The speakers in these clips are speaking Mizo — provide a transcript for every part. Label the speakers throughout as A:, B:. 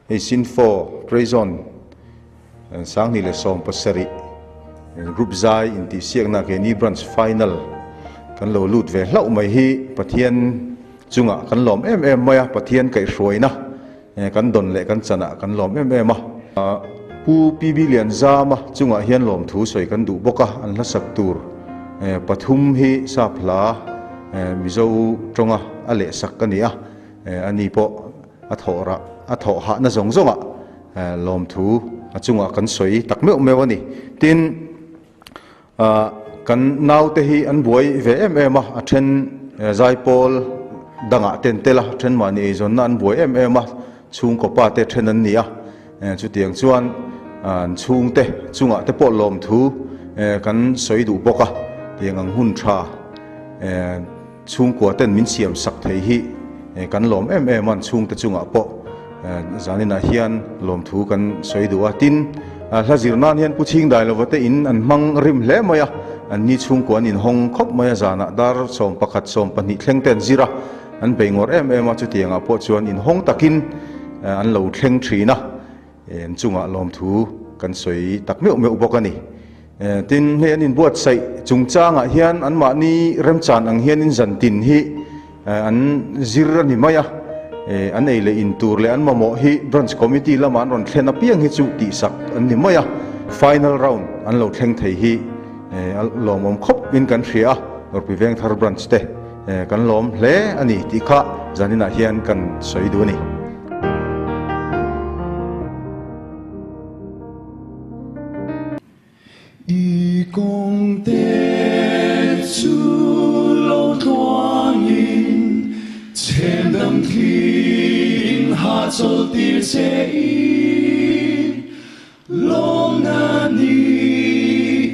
A: Hei Sinfo Prison 2017 Group zai intihsiakna keini Branch Final kan lo lut ve hlauh mai hi Pathian chungah kan lawm em em mai a, Pathian kaihhruaina kan dawn leh kan chanah kan lawm em em a. Pu PB Lianzama chungah hian lawmthu sawi kan duh bawk a, an hlasak tur pathum hi sap hla Mizo tawnga a lehsak a ni a, ani pawh A thawh rah, a thawh hahna zawng zawngah lawmthu a chungah kan sawi tak meuh meuh a ni. Tin, kan naute hi an buai ve em em a, a then zaipawl dangah te an tel a, a then mahni eizawnna an buai em em a, chhungkaw pa te then an ni a. Chutiang chuan an chhungte chungah te pawh lawmthu kan sawi duh bawk a, tiang ang hun tha Chhungkua ten min siam sak thei hi kan lawm em em a, an chhungte chungah pawh zaninah hian lawmthu kan sawi duh a. Tin, hla zir nan hian Pu Chhingdai lova te in an hmang rim hle mai a, an ni chhungkua an inhawng khawp mai a, zanah dar 11, 12 thleng te an zir a, an bei ngawr em em a, chutiangah pawh chuan inhawng takin an lo thleng thin a. An chungah lawmthu kan sawi tak meuh meuh bawk a ni. Tin, hei an inbuatsaih chungchangah hian anmahni remchan ang hianin zantin hi an zir a ni mai a. An ei leh in tur leh an mamawh hi Branch Committee lama an rawn thlen apiang hi chu tihsak an ni mai a. Final round an lo thleng thei hi a lawmawm khawp in kan hria a, Lawrpui Vengthar Branch te kan lawm hle a ni tih kha zaninah hian kan sawi duh a ni.
B: I kawng te chu lo tluangin chhem dam thliin hahchawl tir che in lawmna ni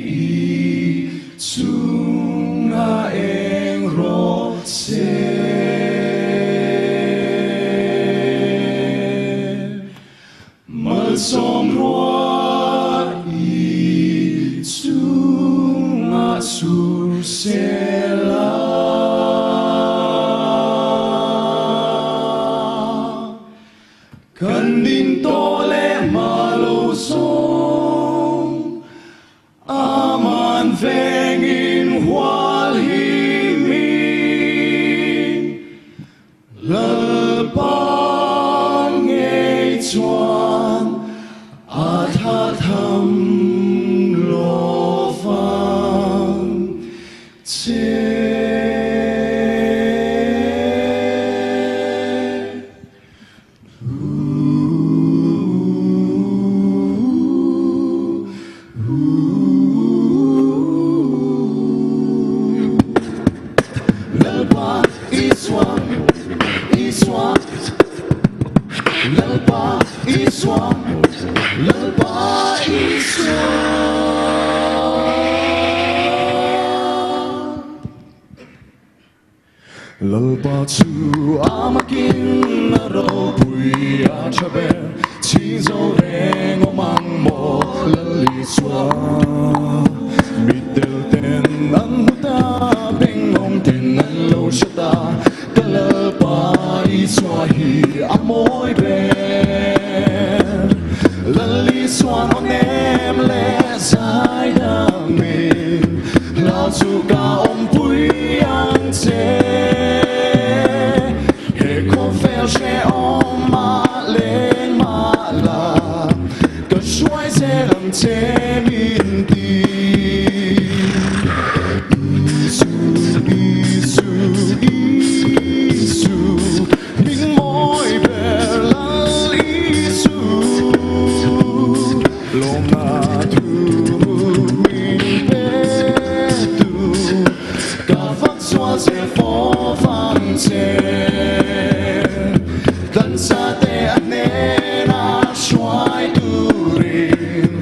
B: i chungah eng rawh se. Malsawm ruah i chungah sur sela. Kan din tawh leh hma lo zawng Aman vengin hual himin Lalpa ngei chuan a tha tham lo vang che. Lalpa Isua Isua Lalpa Isua Lalpa Isua. Lalpa chu amakin a ropui a tha ber, chhing zo reng awm ang maw Lal Isua. Mitdel ten an hmu ta, bengawng ten an lo hre ta, ka Lalpa Isua hi a mawi ber. Lal Isuan aw nem leh zaidamin hlau chu ka awmpui ang che. He khawvel hrehawm mah leng mah la, ka hruai zel ang che min ti. Isu, Isu, Isu. Min mawi ber Lal Isu, lawmna thu min pe tu, ka fak sual zel fawh vang che. Dansa te a hnena hruai turin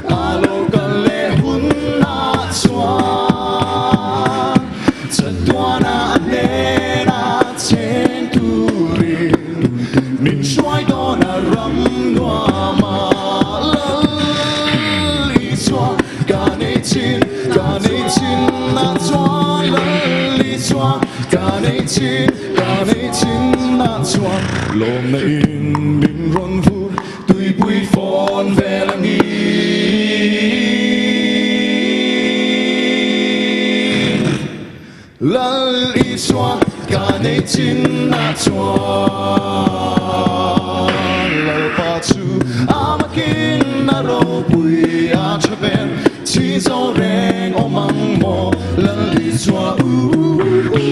B: a lo kal leh hunah chuan chatuana a hnena cheng turin min hruai dawn a ram nuama Lal Isua ka nei chin, ka nei chin na chuan Lal Isua ka nei chin, ka nei chin na chuan lawmna in min rawn vur. Tuipui fawn vel angin. Lal Isua ka nei chin ah chuan Lalpa chu a makin a ropui a tha ber Chhi zo reng awm ang maw Lal Isua u.